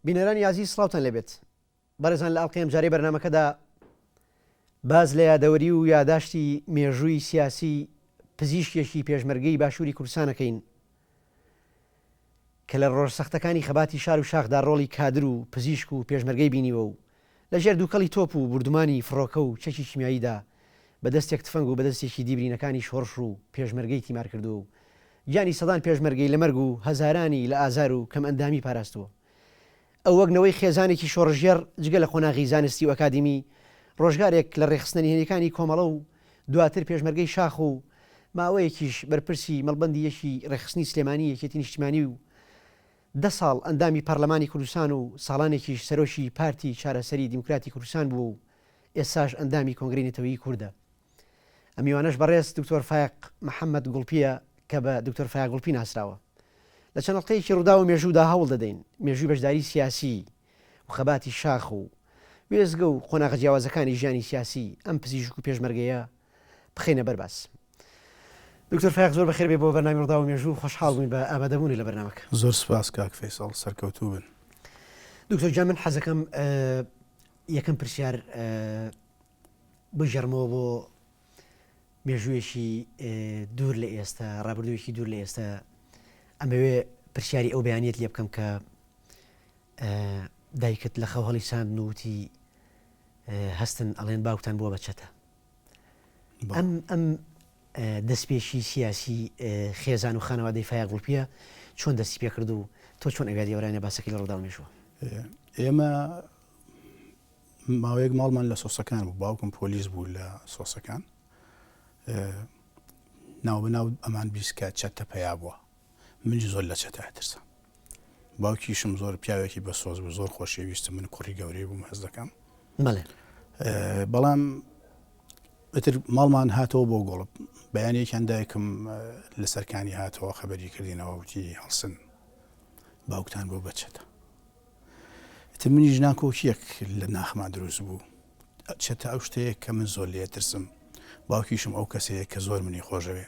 بینەرانی ئازیز سڵاوتان لێبێت. بەڕێزان لە ئەڵقەی ئەمجارەی بەرنامەکەدا باس لە یادەوەری و یاداشتی مێژووی سیاسی پزیشکێکی پێشمەرگەی باشووری کوردستانەکەین کە لە ڕۆژ سەختەکانی خەباتی شار و شاخدا ڕۆڵی کادر و پزیشک و پێشمەرگەی بینیوە و لە ژێر دووکەڵی تۆپ و بوردومانی فڕۆکە و چەکی کیمیاییدا بە دەستێک تفەنگ و بە دەستێکی دی برینەکانی شۆڕش و پێشمەرگەی تیمار کردووە و گیانی سەدان پێشمەرگەی لە مەرگ و هەزارانی لە ئازار و کەمئەندامی پاراستووە. ئەو وەک نەوەی خێزانێکی شۆڕشگێڕ جگە لە قۆناغی زانستی و ئەکادیمی، ڕۆژگارێک لە ڕێکخستنە نهێنیەکانی کۆمەڵە و دواتر پێشمەرگەی شاخ و ماوەیەکیش بەرپرسی مەڵبەندی یەکی ڕێکخستنی سلێمانی یەکێتی نیشتیمانی و دە ساڵ ئەندامی پەڕلەمانی کوردستان و ساڵانێکیش سەرۆکی پارتی چارەسەری دیموکراتی کوردستان بووە و ئێستاش ئەندامی کۆنگرەی نەتەوەیی کوردە. ئەم میوانەش بەڕێز دکتۆر فایەق محەمەد گوڵپییە کە بە دکتۆر فایەق گوڵپی ناسراوە. لە چەند ئەڵقەیەکی ڕووداو و مێژوودا هەوڵ دەدەین مێژووی بەشداری سیاسی و خەباتی شاخ و وێستگە و قۆناغە جیاوازەکانی ژیانی سیاسی ئەم پزیشک و پێشمەرگەیە بخەینە بەر باس. دکتۆر فایەق زۆر بەخێر بێی بۆ بەرنامەی ڕووداو و مێژوو، خۆشحاڵ بووین بە ئامادەبوونت لە بەرنامەکە. زۆر سوپاس کاک فەیسەڵ، سەرکەوتوو بن. دکتۆر گیان من حەزەکەم یەکەم پرسیار بگێڕمەوە بۆ مێژوویەکی دوور لە ئێستا، ڕابردوویەکی دوور لە ئێستا، ئەمەوێ پرسیاری ئەو بەیانیەت لێ بکەم کە دایکت لە خەو هەڵیساندن و وتی هەستن ئەڵێن باوکتان بووە بە چەتە. ئەم ئەم دەستپێکی سیاسی خێزان و خانەوادەی فایەق گوڵپیە چۆن دەستی پێکرد و تۆ چۆن ئەو یادیەوەرانە باسەکەی لە ڕووداو مێژووە؟ ئێمە ماوەیەک ماڵمان لە سۆسەکان بوو باوکم پۆلیس بوو لە سۆسەکان ناو بەناو ئەمان بیست کە چەتە پەیا بووە منیش زۆر لە چەتە ئەترسام باوکیشم زۆر پیاوێکی بە سۆز بوو زۆر خۆشەویستم من کوڕی گەورەی بووم هەز دەکەم بەڵام ئیتر ماڵمان هاتەوە بۆ گۆڵپ بەیانێکیان دایکم لەسەرکانی هاتەوە خەبەری کردینەوە وتی هەڵسن باوکتان بۆ بەچەتە ئیتر منیش ناکۆکییەک لە ناخما دروست بوو. چەتە ئەو شتەیە کە من زۆر لێ ترسم. باوکیشم ئەو کەسەیە کە زۆر منی خۆشەوێ.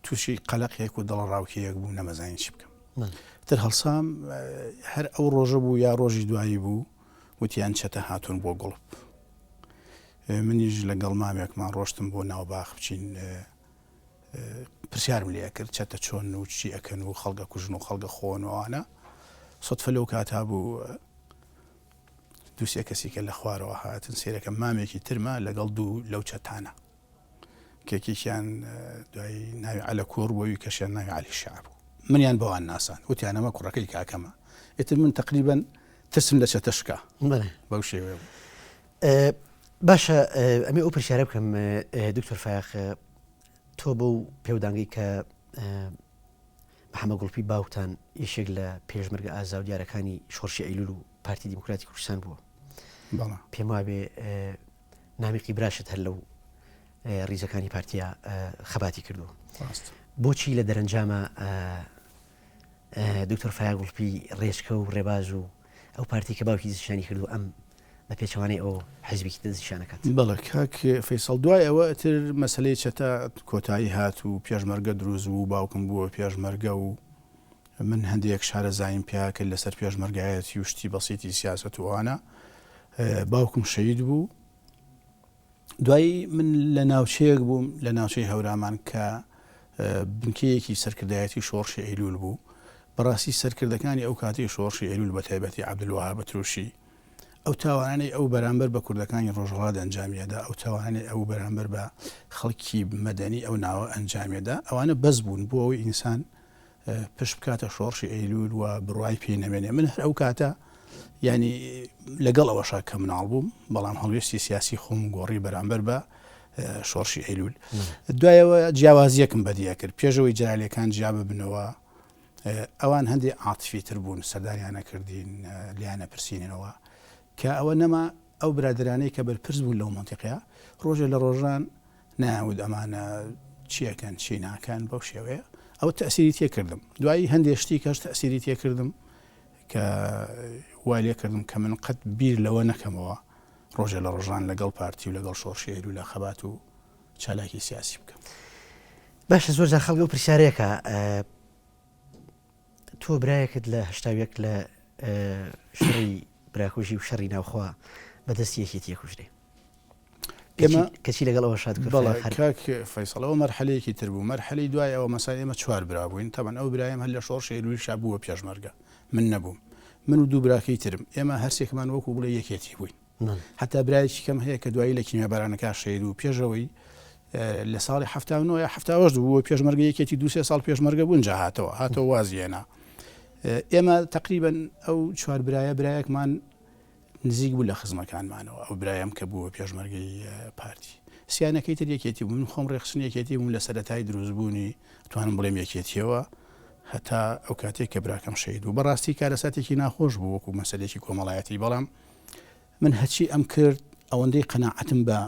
تووشی قەلەقێک و دڵەڕاوکێیەک بووم نەمەزانی چی بکەم. تر هەڵسام هەر ئەو ڕۆژە بوو یا ڕۆژی دوایی بوو وتیان چەتە هاتوون بۆ گوڵپ. منیش لەگەڵ مامێکمان ڕۆشتم بۆ ناو باخ بچین پرسیارم لێ ئەکرد چەتە چۆن و چی ئەکەن و خەڵک ئەکوژن و خەڵک ئەخۆن و ئەوانە سوتفە لەو کاتا بوو دووسێ کەسی کە لە خوارەوە هاتن سێرەکە مامێکی ترمە لەگەڵ دوو لەو چەتانە کێکێکیان دوای ناوی عەلە کوڕ بۆ کەشیان ناوی عەلی شعب بوو منیان بەوان ناسان وتیان ئەمە کوڕەکەی کاکەمە ئیتر من تقریبا ترسم لە چەتە شکا بەو شێوەیە بوو. باشە ئەمێ ئەو پرسیارە بکەم دکتۆر فایەق تۆ بەو پێودانگەی کە محەممە گوڵپی باوکتان یەکێک لە پێشمەرگە ئازا و دیارەکانی شۆڕشی ئەیلول و پارتی دیموکراتی کوردستان بووە پێم وابێ نامیقی براشت هەر لەو ریزەکانی پارتیا خەباتی کردووە بۆچی لە دەرەنجامە دکتۆر فایەق گوڵپی ڕێچکە و ڕێباز و ئەو پارتی کە باوکی دەستنیشانی کردووە ئەم بە پێچەوانەی ئەو حیزبێکی دەستنیشان ئەکات. بەڵێ کاک فەیسەڵ دوای ئەوە ئیتر مەسەلەی چەتە کۆتایی هات و پێشمەرگە دروست بوو باوکم بووە پێشمەرگە و من هەندێک شارەزاییم پیا کرد لەسەر پێشمەرگایەتی و شتی بەسیتی سیاسەت و ئەوانە باوکم شەهید بوو دوایی من لە ناوچەیەک بووم لە ناوچەی هەورامان کە بنکەیەکی سەرکردایەتی شۆڕشی ئەیلول بوو بەڕاستی سەرکردەکانی ئەو کاتی شۆڕشی ئەیلول بە تایبەتی عەبدولوەهاب ئەتروشی ئەو تاوانانەی ئەو بەرامبەر بە کوردەکانی ڕۆژهەڵات ئەنجامیدا ئەو تاوانەی ئەو بەرامبەر بە خەڵکی مەدەنی ئەو ناوە ئەنجامیدا ئەوانە بەس بوون بۆ ئەوەی ئینسان پشت بکاتە شۆڕشی ئەیلول و بڕوای پێی نەمێنێ من هەر ئەو کاتە ینی لەگەڵ ئەوەشا کە مناڵ بووم بەڵام هەڵوێستی سیاسی خۆم گۆڕی بەرامبەر بە شۆڕشی ئەیلول دوایەوە جیاوازیەکم بەدیە کرد پێشەوەی جەلالەکان جیا ببنەوە ئەوان هەندێک عاتفی تر بوون سەردانیانە کردین لیانە پرسیینەوە کە ئەوە نەما ئەو برادەرانەی کە بەرپرس بوون لەو مەنتیقەیە ڕۆژێ لە ڕۆژان نایانوت ئەمانە چی ئەکەن چی ناکەن بەو شێوەیە ئەوە تەسیری تێکردم دوایی هەندێک شتی کەش تەسیری تێکردم کە وای لێکردم کە من قەت بیر لەوە نەکەمەوە ڕۆژێ لە ڕۆژان لەگەڵ پارتی و لەگەڵ شۆڕشی ئەیلولا خەبات و چالاکی سیاسی بکەم. باشە زۆر جار خەڵک ئەو پرسیارەیەکە تۆ برایەکت لە 81 لە. شەڕی براکوژی و شەڕی ناوخۆ بە دەستی یەکێتی ئەکوژرێ. ئێمە کەچی لەگەڵ ئەوە شاد بەڵێ کاک فەیسەڵ ئەوە مەرحەلەیەکی تر بوو مەرحەلەی دوای ئەوە مەسەلەن ئێمە چوار برا بووین تەبعەن ئەو برایم هەر لە شۆڕشی ئەیلولیشا بووە پێشمەرگە من نەبووم من و دوو براکەی ترم ئێمە هەرسێکمان وەکو بڵێ یەکێتی بووین حتا برایەکی کەم هەیە کە دوایی لە کیمیابارانەکە شەهید بوو پێشەوەی لە ساڵی 79 یا 78 بوو پێشمەرگە یەکێتی دو سێ ساڵ پێشمەرگە بوون جا هاتەوە هاتەوە وازی هێنا ئێمە تقریبن ئەو چوار برایە برایەکمان نزیک بوو لە خزمەکانمانەوە، ئەو برایم کە بووە پێشمەرگەی پارتی. سیانەکەی تر یەکێتی بوو، من خۆم ڕێکخستنی یەکێتی بووم لە سەرەتای دروستبوونی ئەتوانم بڵێم یەکێتییەوە هەتا ئەو کاتەی کە براکەم شەهید بوو. بەڕاستی کارەساتێکی ناخۆش بوو وەکو مەسەلەیەکی کۆمەڵایەتی، بەڵام من هەرچی ئەمکرد ئەوەندەی قەناعەتم بە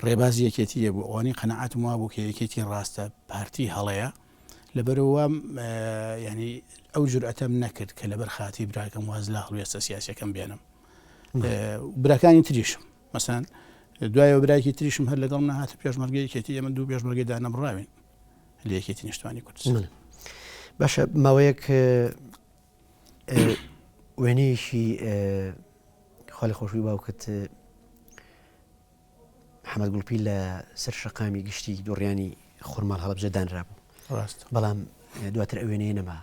ڕێبازی یەکێتی هەبوو، ئەوانەی قەناعەتم وابوو کە یەکێتی ڕاستە پارتی هەڵەیە، لەبەرئەوە وام یانی ئەو جورئەتەم نەکرد کە لەبەر خاتری براکەم واز لە هەڵوێستە سیاسیەکەم بێنم. براکانی تریشم مەسەن دوایەوە برایکی تریشم هەر لەگەڵ نەهاتە پێشمەرگە یەکێتی ئێمە دوو پێشمەرگەی دانەبڕاوین لە یەکێتی نیشتمانی کوردستان. باشە ماوەیەک وێنەیەکی خالی خۆشبووی باوکت محەمەد گوڵپی لە سەر شەقامی گشتی دوڕیانی خورماڵ هەڵەبجە دانرابوو. ڕاستە. بەڵام دواتر ئەو وێنەیە نەما.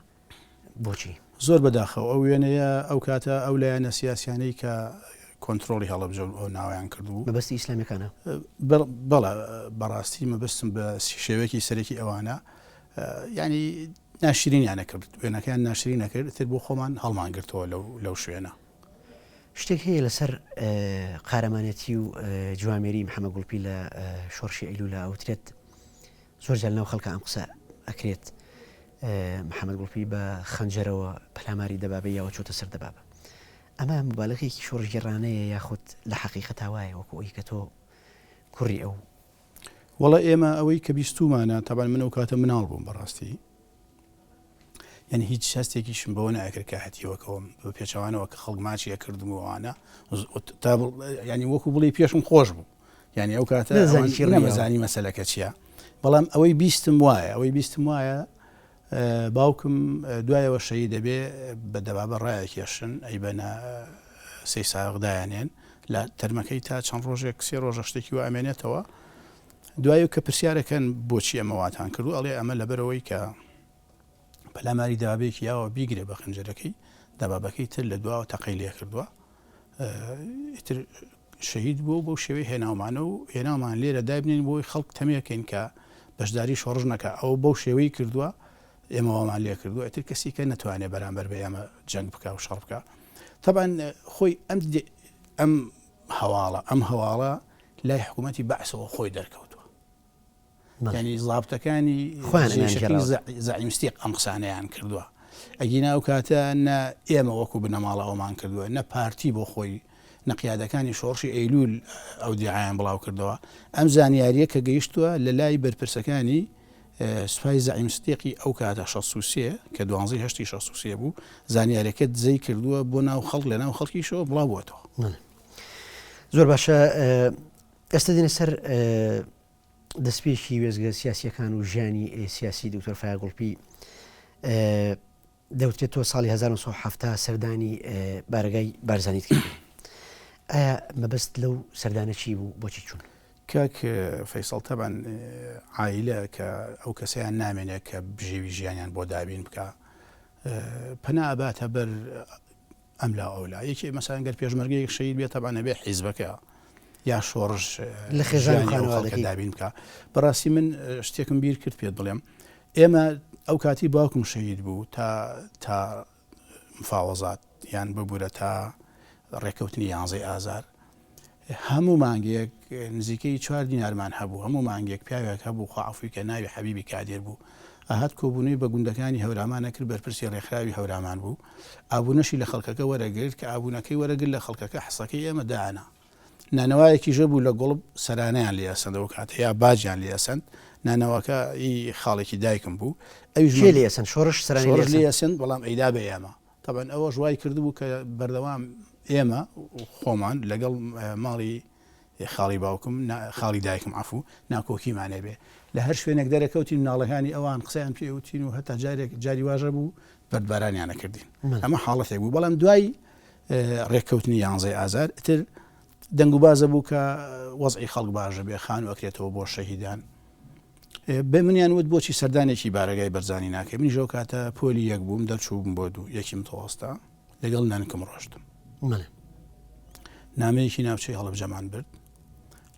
بۆچی؟ زۆر بەداخەوە ئەو وێنەیە ئەو کاتە ئەو لایەنە سیاسیانەی کە کۆنترۆڵی هەڵەبجە و ئەو ناوەیان کردبوو. مەبەستی ئیسلامیەکانە؟ بەڵێ بەڕاستی مەبەستم بە شێوەیەکی سەرەکی ئەوانە. یانی ناشرینیان ئەکرد، وێنەکەیان ناشرین ئەکرد، ئیتر بۆ خۆمان هەڵمان گرتەوە لەو شوێنە. شتێک هەیە لەسەر قارەمانێتی و جوامێری محەممە گوڵپی لە شۆڕشی ئەیلولا ئەوترێت زۆر جار لەناو خەڵکە ئەم قسە ئەکرێت محەممەد گوڵپی بە خەنجەرەوە پەلاماری دەبابە یاوە چۆتە سەر دەبابە ئەمە مبالغێکی شۆڕشگێڕانەیە یاخود لە حەقیقەتا وایە وەکو ئەوی کە تۆ کوڕی ئەو وەڵا ئێمە ئەوەی کە بیستومانە تەبعەن من ئەو کاتە مناڵ بووم بەڕاستی یعنی هیچ هەستێکیشم بەوە ناکرد کە هەتیوەکەوەم بە پێچەوانەوە کە خەڵک ماچی ئەکردم و ئەوانە تا ینی وەکو بڵێ پێشم خۆش بوو یعنی ئەو کاتە نەمەزانی مەسەلەکە چییە بەڵام ئەوەی بیستم وایە ئەوەی بیستم وایە باوکم دوایەوە شەهید دەبێ بە دەبابە ڕایەکێشن ئەیبەنە سەی ساغ دایانێن لە تەرمەکەی تا چەند ڕۆژێک سێ ڕۆژە شتێکی وا ئەمێنێتەوە دوای کە پرسیارەکەن بۆچی ئەمە واتان کردو ئەڵێ ئەمە لەبەرەوەی کە پەلاماری دەبابێکی یاوە بیگرێ بە خنجەرەکەی دەبابەکەی تر لە دواوە تەقەی لێ کردووە ئیتر شەهید بووە و بەو شێوەی هێناومانە و هێناومان لێرە دایبنێین بۆی خەڵک تەمێکەین کە بەشداری شۆڕش نەکا ئەوە بەو شێوەی کردووە ئێمە وامان لێ کردووە ئیتر کەسی کە نەتوانێ بەرامبەر بە ئێمە جەنگ بکا و شەڕ بکا تەبعەن خۆی ئەم ئەم هەواڵە ئەم هەواڵە لای حکوومەتی بەعسەوە خۆی دەرکەوتووە یانی زابتەکانی خۆیان ئەمیان جێشەکەی گێڕاوە. زەعیم ستیق ئەم قسانەیان کردووە ئەگینا ئەو کاتە نە ئێمە وەکو بنەماڵە ئەومان کردووە نە پارتی بۆ خۆی نە قیادەکانی شۆڕشی ئەیلول ئەو دیعایان بڵاو کردەوە ئەم زانیاریە کە گەیشتووە لە لای بەرپرسەکانی سوپای زەعیم ستیقی ئەو کاتە 63 کە دوانزەی هەشتی 63 بوو زانیارەکە دزەی کردووە بۆ ناو خەڵک لە ناو خەڵکیشەوە بڵاو بووەتەوە. زۆر باشە ئێستا دێنە سەر دەستپێکی وێستگە سیاسییەکان و ژیانی سیاسی دکتۆر فایەق گوڵپی دەوترێت تۆ ساڵی 1970 سەردانی بارەگای بارزانیت کرد ئایا مەبەست لەو سەردانە چی بوو بۆچی چوون؟ کاک فەیسەڵ تەبعەن عایلە کە ئەو کەسەیان نامێنێ کە بژێوی ژیانیان بۆ دابین بکا پەنا ئەباتە بەر ئەملا و ئەولا یەکێ مەسەلەن گەر پێشمەرگەیەک شەهید بێت تەبعەن ئەبێ حیزبەکە یا شۆڕش لە خێزان و ژیانی ئەو خەڵکە خانەوادەکەی. دابین بکا بەڕاستی من شتێکم بیر کرد پێت بڵێم ئێمە ئەو کاتی باوکم شەهید بوو تا تا مفاوەزات یان ببورە تا ڕێککەوتنی یانزەی ئازار هەموو مانگێک نزیکەی چوار دینارمان هەبوو، هەموو مانگێک پیاوێک هەبوو خوا عەفوی کە ناوی حەبیبی کادێر بوو، ئەهات کۆبوونەوەی بە گوندەکانی هەورامان ئەکرد بەرپرسی ڕێکخراوی هەورامان بوو، ئابوونەشی لە خەڵکەکە وەرەگرت، کە ئابوونەکەی وەرەگرت لە خەڵکەکە حسەکەی ئێمە دائەنا. نانەوایەکیش هەبوو لە گوڵب سەرانەیان لێ ئەسەند ئەو کاتە یا باجیان لێ ئەسەند، نانەواکە ئی خاڵێکی دایکم بوو ئەویش کێ لێ ئەسەند؟ شۆڕش سەرانەی لێ شۆڕش لێ ئەسەند؟ ئەسەند بەڵام ئەیدا بە ئێمە. تەبعەن ئەوەش وای کردبوو کە بەردەوام ئێمە خۆمان لەگەڵ ماڵی خاڵی باوکم خاڵی دایکم عەفوو ناکۆکیمان هەبێ. لە هەر شوێنێک دەرەکەوتین مناڵەکانی ئەوان قسەیان پێ وتین و هەتا جارێک جاری واش هەبوو بەردبارانیان ئەکردین. ئەمە حاڵەتێک بوو. بەڵام دوای ڕێککەوتنی یانزەی ئازار ئیتر دەنگوبازە بوو کە وەزعی خەڵک باشە بێ، خانوو ئەکرێتەوە بۆ شەهیدان. بە منیان وت بۆچی سەردانێکی بارەگای بەرزانی ناکەی؟ منیش ئەو کاتە پۆلی یەک بووم، دەرچووبووم بۆ دوو، یەکی متەوەستە، لەگەڵ نەنکم ڕۆشتم. نامەیەکی ناوچەی هەڵەبجەمان برد.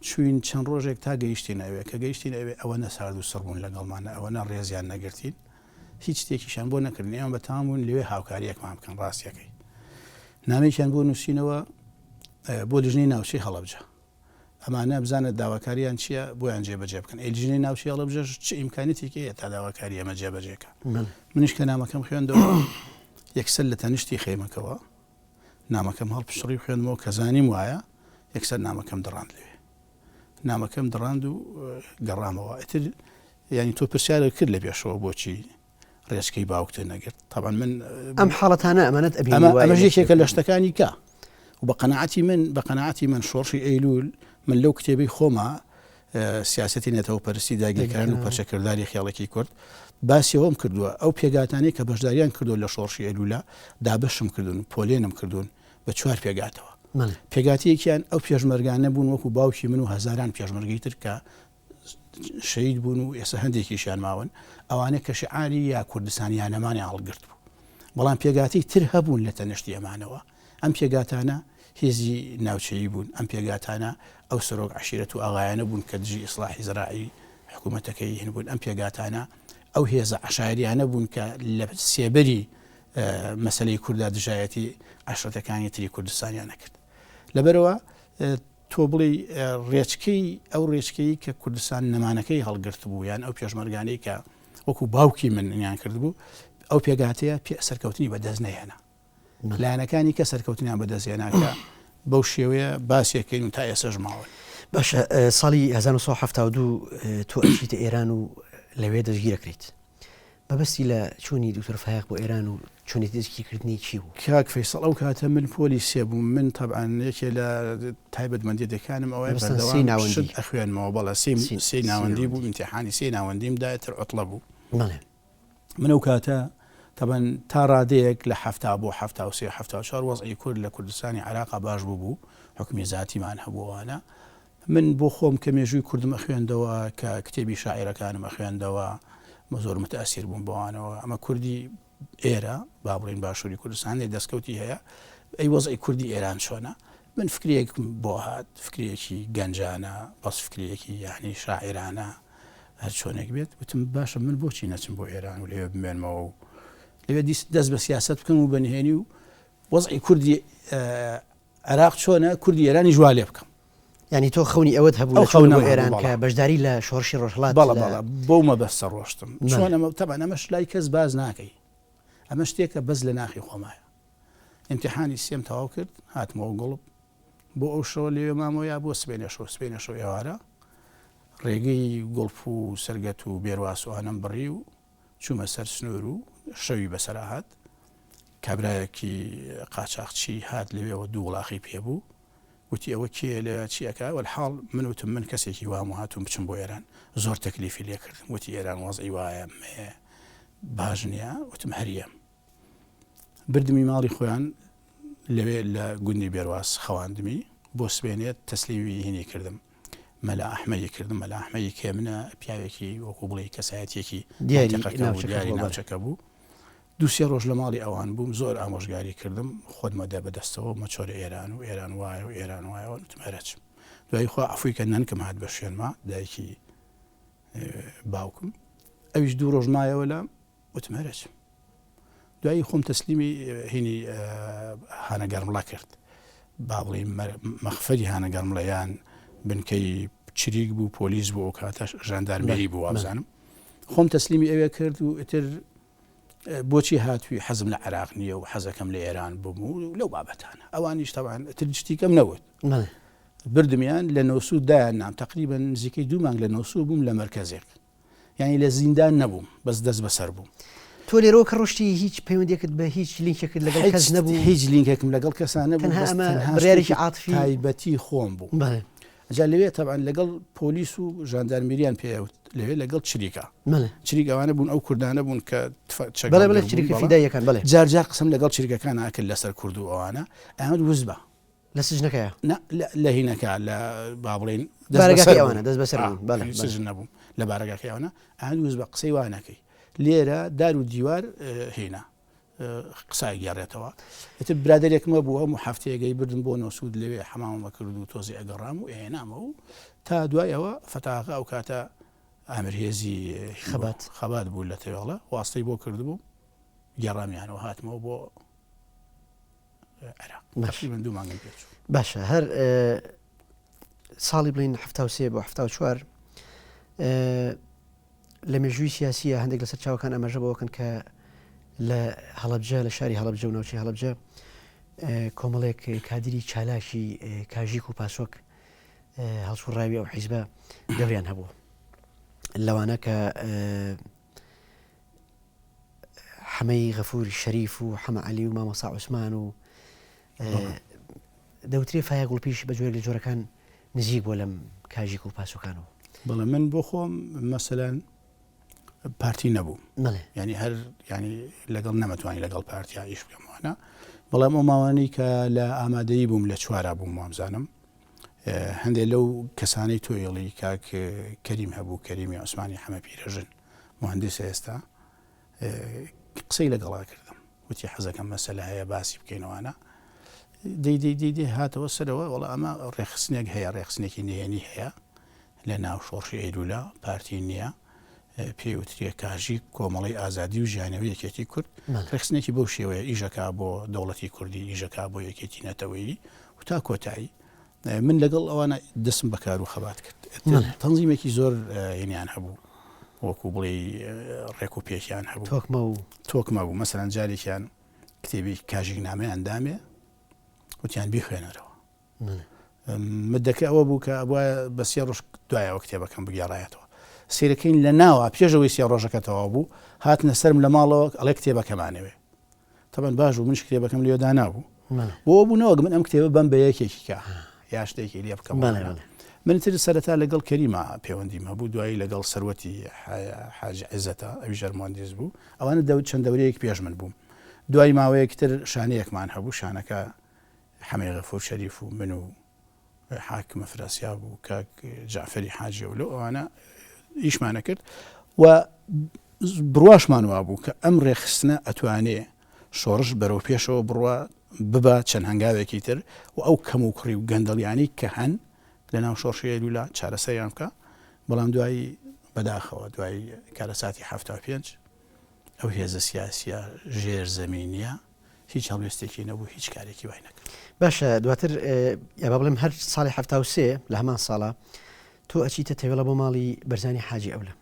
چووین چەند ڕۆژێک تا گەیشتین ئەوێ، کە گەیشتین ئەوێ ئەوەنە سارد و سڕ بوون لەگەڵمان، ئەوەنە ڕێزیان نەگرتین، هیچ شتێکیشیان بۆ نەکردین، ئێمە بەتەمام بووین لەوێ هاوکارییەکمان بکەن. ڕاستییەکەی نامەیەکیان بۆ نووسینەوە بۆ لیژنەی ناوچەی هەڵەبجە، ئەمانە بزانە داواکارییان چییە بۆیان جێبەجێ بکەن. ئەی لیژنەی ناوچەی هەڵەبجەش چ ئیمکانیەتێکی هەیە تا داواکاری ئێمە جێبەجێ کە؟ منیش کە نامەکەم خوێندەوە یەکسەر لە تەنیشتی خەیمەکەوە نامەکەم هەڵپچڕی و خوێندمەوە کە زانیم وایە یەکسەر نامەکەم دڕاند لەوێ. نامەکەم دڕاند و گەڕامەوە. ئیتر یانی تۆ پرسیارت کرد لە پێشەوە بۆچی ڕێچکەی باوکتە نەگرت تەبعەن من ئەم حاڵەتانە ئەمانەت ئەبینی ئەمە وایە ئەمەش یەکێکە لە شتەکانی کە و بە قەناعەتی من بە قەناعەتی من شۆڕشی ئەیلوول من لەو کتێبەی خۆما سیاسەتی نەتەوەپەرستی داگیرکەران و پەرچەکرداری خێڵەکی کورد باسی ئەوەم کردووە ئەو پێگاتانەی کە بەشداریان کردووە لە شۆڕشی ئەیلوولا دابەشم کردوون پۆلێنم کردوون بە چوار پێگاتەوە پێگاتەیەکیان ئەو پێشمەرگانە بوون وەکو باوکی من و هەزاران پێشمەرگەی تر کە شەهید بوون و ئێستا هەندێکیشیان ماون، ئەوانە کە شیعاری یا کوردستان یا نەمانیان هەڵگرت بوو. بەڵام پێگاتەی تر هەبوون لە تەنشتی ئەمانەوە. ئەم پێگاتانە هێزی ناوچەیی بوون، ئەم پێگاتانە ئەو سەرۆک عەشیرەت و ئاغایانە بوون کە دژی ئیسڵاحی زەراعی حکوومەتەکەی هین بوون، ئەم پێگاتانە ئەو هێزە عەشایریانە بوون کە لە سێبەری مەسەلەی کوردا دژایەتی عەشرەتەکانی تری کوردستانیان ئەکرد. لەبەرئەوە تۆ بڵێی ڕێچکەی ئەو ڕێچکەی کە کوردستان نەمانەکەی هەڵگرتبوو یان ئەو پێشمەرگانەی کە وەکو باوکی منیان کردبوو ئەو پێگاتەیە پێ سەرکەوتنی بەدەست نەهێنا لایەنەکانی کە سەرکەوتنیان بەدەستهێنا کە بەو شێوەیە باسێکەین و تا ئێسەش ماون. باشە ساڵی 1972 تۆ ئەچیتە ئێران و لەوێ دەستگیرەکریت مەبەستی لە چوونی دکتۆر فایەق بۆ ئێران و چۆنێتی دەستگیرکردنی چی بوو؟ کاک فەیسەڵ ئەو کاتە من پۆلی سێ بووم من تەبعەن یەکێ لە تایبەتمەندیەتەکانم ئەوەیە مەبەستان سێی بەردەوام ناوەندی؟ شت ئەخوێنمەوە بەڵێ سێی سێی سێی سێی ناوەندی بوو ناوەندی. ئیمتیحانی سێی ناوەندیم دا ئیتر عوتڵە بوو. بەڵێ. من ئەو کاتە تەبعەن تا ڕادەیەک لە 70 بۆ 73 74 وەزعی کورد لە کوردستانی عێراقا باش بوو بوو حوکمی زاتیمان هەبوو ئەوانە من بۆ خۆم کە مێژووی کوردم ئەخوێندەوە، کە کتێبی شاعیرەکانم ئەخوێندەوە، زۆر متەئسیر بووم بەوانەوە. ئەمە کوردی ئێرە، با بڵێین باشووری کوردستان، هەندێک دەستکەوتی هەیە. ئەی وەزعی کوردی ئێران چۆنە؟ من فکرەیەکم بۆ هات، فکرەیەکی گەنجانە، بەس فکرەیەکی یەعنی شاعیرانە، هەر چۆنێک بێت. وتم باشە من بۆچی نەچم بۆ ئێران و لەوێ بمێنمەوە و لەوێ دەست بە سیاسەت بکەم و بە نهێنی و وەزعی کوردی عێراق چۆنە کوردی ئێرانیش وا لێ بکەم. یانی تۆ خەونی ئەوەت هەبوو ئەو لە چوون خەونەم بۆ هەبوو ئێران کە بەڵێ. بەشداری لە شۆڕشی ڕۆژهەڵات بەڵێ لە. بەڵێ بەو مەبەستە ڕۆشتم. بەڵێ. چۆن ئەمە تەبعەن ئەمەش لای کەس باس ناکەی. ئەمە شتێکە بەس لە ناخی خۆمایە. ئیمتیحانی سێم تەواو کرد هاتمەوە گوڵپ. بۆ ئەو شەوە لەوێ مامەوە یا بۆ سبەینێ شەو سبەینێ شەو ئێوارە ڕێگەی گوڵپ و سەرگەت و بێرواس و ئانەم بڕی و چوومە سەر سنوور و شەوی بەسەرا هات. کابرایەکی قاچاخچی هات لەوێوە دوو وڵاخی پێ بوو. وتی ئەوە کێیە لەوێ چی ئەکا؟ وەلحاڵ من وتم من کەسێکی وام و هاتووم بچم بۆ ئێران. زۆر تەکلیفی لێ کردم. وتی ئێران وەزعی وایە مەیە باش نییە. وتم هەر یەم. بردمی ماڵی خۆیان لەوێ لە گوندی بێرواز خەواندمی. بۆ سبەینێ تەسلیمی هینی کردم. مەلا ئەحمەدی کردم. مەلا ئەحمەدی کێمنە پیاوێکی وەکوو بڵێی کەسایەتییەکی دیاری مەنتیقەکە بوو، ناوچەکە دیاری بوو، بەڵێ. ناوچەکە بوو. دوو سێ ڕۆژ لە ماڵی ئەوان بووم، زۆر ئامۆژگاری کردم، خۆت مەدە بە دەستەوە، مەچۆرە ئێران و ئێران وایە و ئێران وایە، وتم هەر ئەچم. دوایی خوا عەفووی کە نەنکم هات بە شوێنما، دایکی باوکم، ئەویش دوو ڕۆژ مایەوە لام، وتم هەر ئەچم. دوایی خۆم تەسلیمی هینی هانە گەرمڵە کرد، با بڵێین مەخفەری هانە گەرمڵە یان بنکەی چریک بوو، پۆلیس بوو ئەو کاتەش، ژاندارمێری بوو وابزانم. خۆم تەسلیمی ئەوێ کرد و ئیتر بۆچی هاتووی حەزم لە عێراق نییە و حەزەکەم لە ئێران بم و لەو بابەتانە ئەوانیش تەبعەن ئیتر شتیکەم نەوت بردمیان لە نەوسوود دایان نام تقریبا نزیکەی دوو مانگ لە نەوسوود بووم لە مەرکەزێک یعنی لە زیندان نەبووم بەس دەست بەسەر بووم. تۆ لێرەوە کە ڕۆشتی هیچ پەیوەندیەکت بە هیچ لینکێکت لەگەڵ کەس نەبوو؟ هیچ لینکێکم لەگەڵ کەسا نەبوو تەنها بەس ئەمە تەنها بڕیارێکی شتێکی عاتفی تایبەتی خۆم بوو. بەڵێ. جا لەوێ تەبعەن لەگەڵ پۆلیس و ژاندارمیریان پێ. لەوێ لەگەڵ چریکە. چریک ئەوانە بوون ئەو کوردانە بوون کە چەک بەڵێ بەڵێ چریکە فیداییەکان بەڵێ. جار جار قسەم لەگەڵ چریکەکان ئەکرد لەسەر کورد و ئەوانە ئەیانوت وز بە. لە سجنەکەیا؟ نا لە هینەکە لە با بڵێین بارەگاکەی ئەوانە دەستبەسەر بوون بەڵێ سجن نەبووم لە بارەگاکەی ئەوانە ئەیانوت وز بە قسەی وا نەکەی لێرە دار و دیوار هینە قسە ئەگێڕێتەوە. ئیتر برادەرێکم هەبوو هەموو هەفتەیەک ئەیبردم بۆ نەوسوود لەوێ حەمامم ئەکرد و تۆزێ ئەگەڕام و ئەیهێنامەوە و تا دوای ئەوە فەتاغە ئەو کاتە ئامر هێزی خەبات خەبات بوو لە تەوێڵە واستەی بۆ کردبووم گێڕامیانەوە هاتمەوە بۆ عێراق تەقریبەن دوو مانگم پێ چوو. باشە هەر ساڵی بڵین 73 بۆ 74 لە مێژووی سیاسییە هەندێک لە سەرچاوەکان ئاماژە بەوەکەن کە لە هەڵەبجە لە شاری هەڵەبجە و ناوچەی هەڵەبجە کۆمەڵێک کادری چالاکی کاژیک و پاسۆک هەڵسوڕاوی ئەو حیزبە دەوریان هەبوو لەوانە کە حەمەی غەفور شەریف و حەمە عەلی و مامۆسا عوسمان و دەوترێ فایە گوڵپیش بە جۆرێک لە جۆرەکان نزیک بووە لەم کاژیک و پاسۆکانەوە. بەڵێ من بۆ خۆم مەسەلەن پارتی نەبووم بەڵێ. یانی هەر یانی لەگەڵ نەمەتوانی لەگەڵ پارتیا ئیش بکەم وانە بەڵام ئەو ماوانەی کە لە ئامادەیی بووم لە چوارا بووم وامزانم هەندێک لەو کەسانەی تۆیڵی کاک کەریم هەبوو کەریمی عوسمانی حەمە پیرەژن مهندسە ئێستا قسەی لەگەڵا کردم وتی حەزەکەم مەسەلە هەیە باسی بکەینەوانە دەی دەی دەی دەی هاتەوە سەرەوە وەڵا ئەمە ڕێکخستنێک هەیە ڕێکخستنێکی نهێنی هەیە لە ناو شۆڕشی ئەیلولا پارتی نییە پێی وترێ کاژی کۆمەڵی ئازادی و ژیانەوەی یەکێتی کورد ڕێکخستنێکی بەو شێوەیە ئیشەکە بۆ دەوڵەتی کوردی ئیشەکە بۆ یەکێتی نەتەوەیی و تا کۆتایی من لەگەڵ ئەوانە دەستم بە کار و خەبات کرد. تەنزیمێکی زۆر هینیان هەبوو وەکو بڵێ ڕێک و پێکیان هەبوو تۆکمە و تۆکمە بوو مەسەلەن جارێکیان کتێبی کاژیکنامەیان دامێ وتیان بیخوێنەرەوە مدەکە ئەوە بوو کە ئەبوایە بە سێ ڕۆژ دوایەوە کتێبەکەم بگێڕایەتەوە سیرەکەین لە ناوە پێشەوەی سێ ڕۆژەکە تەواو بوو هاتنە سەرم لە ماڵەوە ئەڵێ کتێبەکەمانەوێ تەبعەن باش بوو منیش کتێبەکەم لێ دانابوو بۆ بوو نەوەک من ئەم کتێبە بەم بە یەکێکی کە یا شتێکی لێ بکەم من تر سەرەتا لەگەڵ کەریمە پەیوەندیم هەبوو دوایی لەگەڵ سەروەتی حاجی عزەتە ئەوی ژەرمۆندیز بوو ئەوانە دەوت چەند دەورەیەک پێش من بووم دوای ماوەیەک تر شانەیەکمان هەبوو شانەکە حەمەی غەفور شەریف و من و حاکم ئەفراسیاب و کاک جەعفەری حاجی و لەو ئەوانە ئیشمانە کرد و بڕواشمان وابوو کە ئەم ڕێکخستنە ئەتوانێ شۆڕش بەرەو پێشەوە بڕوا ببا چەند هەنگاوێکی تر و ئەو کەم و کوڕی و گەندەڵیانەی کە هەن لە ناو شۆڕشی ئەیلولا چارەسەریان بکا بەڵام دوایی بەداخەوە دوایی کارەساتی 75 ئەو هێزە سیاسیە ژێر زەمینیە هیچ هەڵوێستێکی نەبوو هیچ کارێکی وای نەکرد. باشە دواتر یا با بڵێم هەر ساڵی 73 لە هەمان ساڵە تۆ ئەچیتە تەوێڵە بۆ ماڵی بەرزانی حاجی ئەولە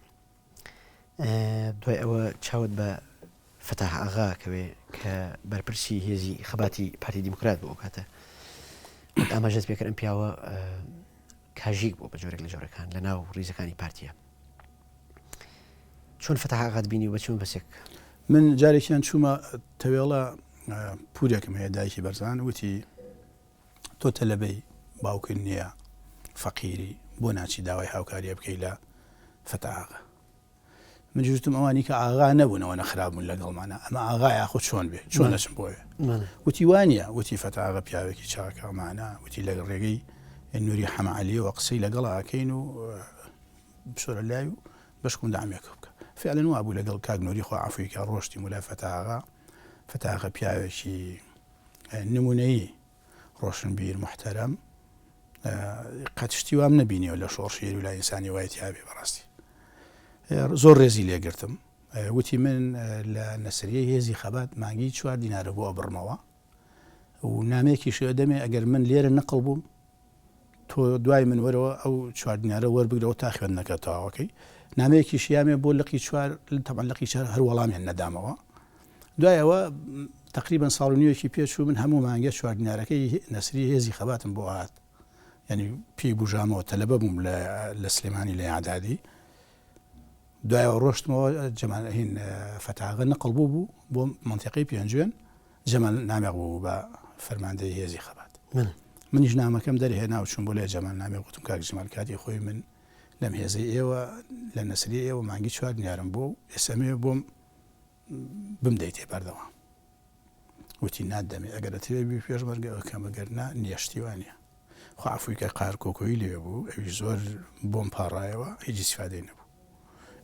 دوای ئەوە چاوت بە فەتاح ئاغا کەوێ کە بەرپرسی هێزی خەباتی پارتی دیموکرات بۆ ئەو کاتە ئاماژەت پێکرد ئەم پیاوە کاژیک بوو بە جۆرێک لە جۆرەکان لە ناو ڕیزەکانی پارتیە چۆن فەتاح ئاغات بینی و بە چ مەبەسێک؟ من جارێکیان چوومە تەوێڵە پورێکم هەیە دایکی بەرزان وتی تۆ تەلەبەی باوکت نییە فەقیری بۆ ناچی داوای هاوکاریە بکەی لە فەتاح ئاغا من جوتم ئەوانی کە ئاغا نەبوون ئەوەنە خراپ بوون لەگەڵمانە ئەمە ئاغا یاخۆ چۆن بێ چۆن نەچم بۆیە وتی وانە وتی فەتاح ئاغا پیاوێکی چاکەمانە وتی لە ڕێگەی نوری حەمە عەلیەوە قسەی لەگەڵ ئاکەین و بچۆرە لای و بەشکم دامێکە بکە فعلا وابوو لەگەڵ کاک نوری خوا عەفوی کە ڕۆشتیم و لای فەتاح ئاغا فەتاح ئاغا پیاوێکی نمونەیی ڕۆشنبیر محتەرەم قەت شتی وام نەبینیەوە لە شۆڕشی و لای ئینسانی وای تیاابێ بەڕاستی زۆر ڕێزی لێگرتم وتی من لە نەسریە هێزی خەبات مانگی چوار دینارە بۆ بڕمەوە و نامێکی شێ دەمێ ئەگەر من لێرە نەقل بووم تۆ دوای من وەرەوە ئەو چوار دینارە وەربگرەوە تا خوێندنەکە تەواوەکەی نامەیەکی شیامێ بۆ لقی چوار تەبعەن لقی چوار هەر وەڵامیان نەدامەوە دوای ئەوە تقریبا ساڵ و نیوێکی پێچوو من هەموو مانگێ چوار دینارەکەی نەسری هێزی خەباتم بۆ هات یعنی پێی بژامەوە تەلەبە بووم لە سلێمانی لە یادادی دوایەوە ڕۆشتمەوە جەمال هین فەتاغە نەقڵ بوو بوو بۆ منتیقەی پێنجوێن جەمال نامێق بوو بە فەرماندەی هێزی خەبات منیش نامەکەم دەرهێنا و چووم بۆ لای جەمال نامێق وتم کاک جەمال کاتی خۆی من. لەم هێزەی ئێوە لە نەسری ئێوە مانگی چوار دینارم بووە و ئێستا ئەمەوێ بۆم بمدەیتێ بەردەوام. وتی ناتدەمێ ئەگەر ئەتەوێ ببی پێشمەرگە ئەکەم ئەگەر نا نییە شتی وا نییە. خوا عەفوی کە قاهر کۆکۆیی لەوێ بوو ئەویش زۆر بۆم پاڕایەوە هیچ ئیسفادەی نەبوو.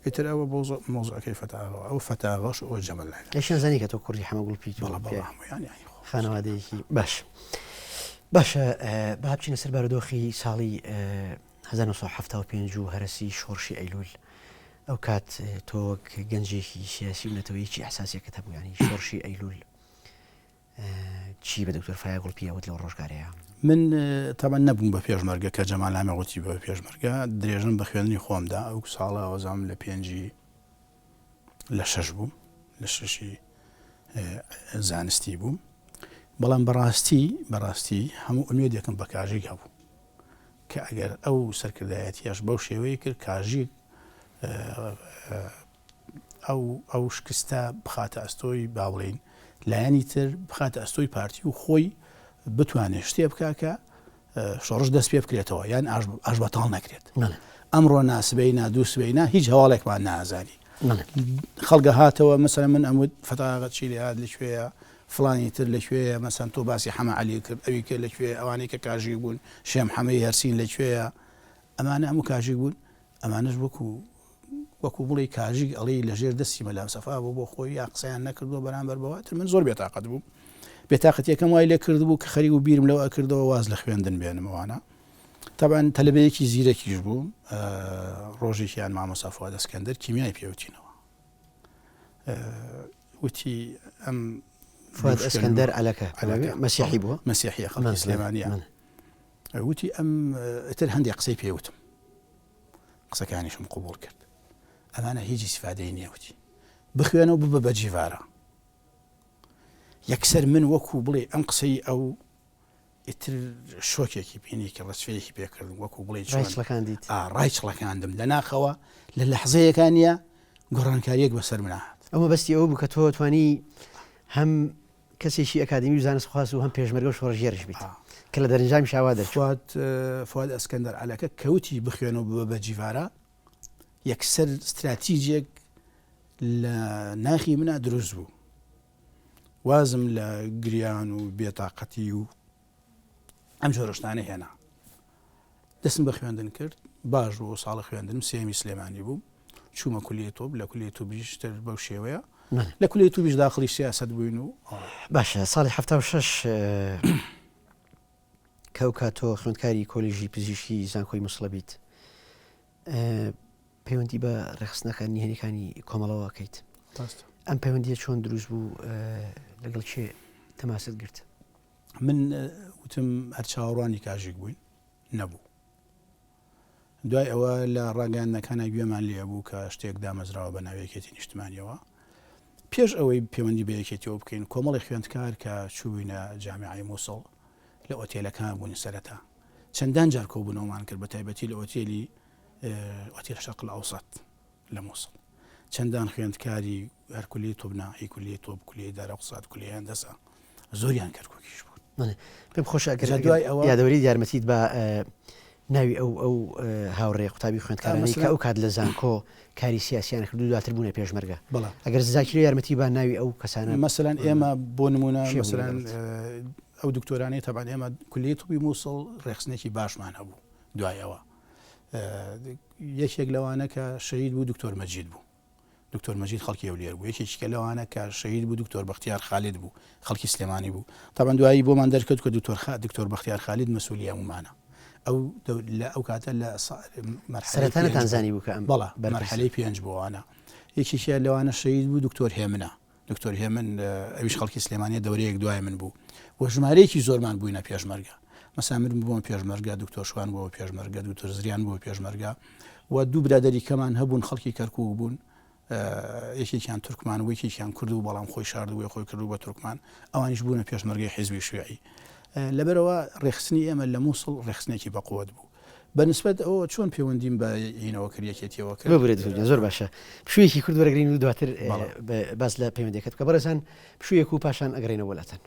ئیتر ئەوە بۆ مەوزوعەکەی فەتاغەوە ئەو فەتاغەش ئەوە جەمەل لای لەشیان زانی کە تۆ کوڕی حەمە گوڵ پیت و بەڵێ بەڵێ هەموویان یانی خۆ خانەوادەیەکی باش باشە با بچینە سەر بارودۆخی ساڵی 1975 و هەرەسی شۆڕشی ئەیلول ئەو کات تۆ وەک گەنجێکی سیاسی و نەتەوەیەکی ئەحساسێکت هەبوو ینی شۆڕشی ئەیلول چی بە دکتۆر فایەق گوڵپی ئەوت لەو ڕۆژگارەیە؟ من تەبعەن نەبووم بە پێشمەرگە کە جەمال نامیق وتی بە پێشمەرگە، درێژەم بە خوێندنی خۆم دا، ئەو ساڵە وەزام لە پێنجی لە شەش بووم، لە شەشی زانستی بووم، بەڵام بەڕاستی بەڕاستی هەموو ئومێدێکم بە کاژیک هەبوو کە ئەگەر ئەو سەرکردایەتیەش بەو شێوەیە کرد کاژیک ئەو ئەو شکستە بخاتە ئەستۆی با بڵێین لایەنی تر بخاتە ئەستۆی پارتی و خۆی بتوانێت شتێ بکا کە شۆڕش دەست پێ بکرێتەوە یان ئاش بەتاڵ نەکرێت ئەمڕۆ ناسبەی نا دوو سبەی نا هیچ هەواڵێکمان نازانی خەڵگە هاتەوە مەسەلەن من ئەموت فەتاغە چی لێ هات لەکوێیە فلانی تر لەکوێیە مەسەن تۆ باسی حەمە عەلی کرد ئەوی کە لەکوێ ئەوانەی کە کاژیک بوون شێم حەمەی هەرسین لەکوێیە ئەمانە هەموو کاژیک بوون ئەمانەش وەکو وەکو بڵێی کاژیک ئەڵێی لە ژێر دەستی مەلا سەفا بوو بۆ خۆی یا قسەیان نەکردووە بەرامبەر بەوە تر من زۆر بێتاقەت بووم بێتاقەتیەکەم وای لێ کردبوو کە خەریک و بیرم لەوە ئەکردەوە واز لە خوێندن بێنم ئەوانە تەبعەن تەلەبەیەکی زیرەکیش بووم ڕۆژێکیان مامۆستا فواد ئەسکەندەر کیمیای پێوتینەوە وتی ئەم فواد ئەسکەندەر عەلەکە مەسیحی بووە مەسیحیە خەڵکی سلێمانیە وتی ئەم ئیتر هەندێک قسەی پێوتم قسەکانیشم قبوڵ کرد ئەمانە هیچ ئیسفادەی نییە وتی بخوێنە و ببە بە جیڤارە یەکسەر من وەکو بڵێ ئەم قسەی ئەو ئیتر شۆکێکی بینی کە ڕچفەیەکی پێکردم وەکو بڵێ ڕایچڵەکاندیت ڕایچڵەکاندم لە ناخەوە لە لەحزەیەکانە گۆڕانکاریەک بەسەر منە هات ئەوە بەستی ئەو بوو کە تۆ توانی هەم کەسێکی ئەکادیمی و زانستخواز و هەم پێشمەرگە و شۆڕشگێڕیش بیت کە لە دەرەنجامیشا وا دەرچوو. فواد فواد ئەسکەندەر عەلەکە کە وتی بخوێنە و ببە بە جیڤارا یەکسەر ستراتیجێک لە ناخی منا دروست بوو. وازم لە گریان و بێتاقەتی و ئەم جۆرە شتانە هێنا. دەستم بە خوێندن کرد، باش بوو ئەو ساڵە خوێندنم سێیەمی سلێمانی بوو، چوومە کولیەی طب، لە کولیەی طبیش تر بەو شێوەیە، لە کولیەی طبیش داخڵی سیاسەت بووین و. باشە ساڵی 76 کە ئەو کات تۆ خوێندکاری کۆلیژی پزیشکی زانکۆی موسڵە بیت پەیوەندی بە ڕێکخستنەکان نهێنیەکانی کۆمەڵەوە کەیت ئەم پەیوەندیە چۆن دروست بوو لەگەڵ کێ تەماست گرت؟ من وتم هەر چاوەڕوانی کاژیک بووین نەبوو. دوای ئەوە لە ڕاگەیاندنەکانا گوێمان لێ بوو کە شتێک دامەزراوە بە ناوی یەکێتی نیشتمانیەوە. پێش ئەوەی پەیوەندی بە یەکێتیەوە بکەین کۆمەڵی خوێندکار کە چووینە جامیعەی موسڵ لە ئۆتێلەکان بووین سەرەتا چەندان جار کۆبوونەوەمان کرد بە تایبەتی لە ئۆتێلی ئۆتێل شەرق الئەوسەت لە موسڵ چەندان خوێندکاری هەر کولیەی طب نا هی کولیەی طب کولیەی ئیدارە اقتصاد کولیەی هەندەسە زۆریان کەرکوکیش بوون. پێم خۆشە ئەگەر دوای ئەوە یادەوەری یارمەتیت بە ناوی ئەو ئەو هاوڕێ قوتابی خوێندکارانەی کە ئەو کات لە زانکۆ کاری سیاسیان کرد و دواتر بوونە پێشمەرگە ئەگەر زاکیرە یارمەتی با ناوی ئەو کەسانە مەسەلەن ئێمە بۆ نمونە مەسەلەن ئەو دکتۆرانەی تەبعەن ئێمە کولیەی طبی موسڵ ڕێکخستنێکی باشمان هەبوو دوای ئەوە یەکێک لەوانە کە شەهید بوو دکتۆر مەجید بوو دکتۆر مەجید خەڵکی هەولێر بوو، یەکێکی کە لەوانە کە شەهید بوو دکتۆر بەختیار خالید بوو، خەڵکی سلێمانی بوو. تەبعەن دوایی بۆمان دەرکەوت کە دکتۆر خا دکتۆر بەختیار خالید مەسئولی هەموومانە. ئەو دەو لە ئەو کاتە لە سا مەرحەلەی سەرەتا پێنج بوو. نەتانزانی بوو کە ئەم بەڵێ بەرپرسە. مەرحەلەی پێنج بوو ئەوانە. یەکێکیان لەوانە شەهید بوو دکتۆر هێمنە. دکتۆر هێمن ئەویش خەڵکی سلێمانیە دەورەیەک دوای من بوو و ژمارەیەکی زۆرمان بووینە پێشمەرگە. مەسەلەن من بوومە پێشمەرگە، دکتۆر شوان بووە پێشمەرگە، دکتۆر زریان بووە پێشمەرگە. و دوو برادەری کەمان هەبوون خەڵکی کەرکوک بوون یەکێکیان تورکمان و یەکێکیان کورد و بەڵام خۆی شاردبووی خۆی کردو بە تورکمان ئەوانیش بوونە پێشمەرگەی حیزبی شیوعی لەبەرەوە ڕێکخستنی ئێمە لە مووسڵ ڕێکخستنێکی بەقوت بوو بەنسبەت ئەوە چۆن پەیوەندیم بە هینەوە کرد یەکێتیەوە کرد ببورە دکتۆر گیان زۆر باشە پشوویەکی کورت وەرەگرین و دواتر باس لە پەیوەندیەکەت بکە بەڕێزان پشوویەک و پاشان ئەگەڕێینەوە بۆ لاتان.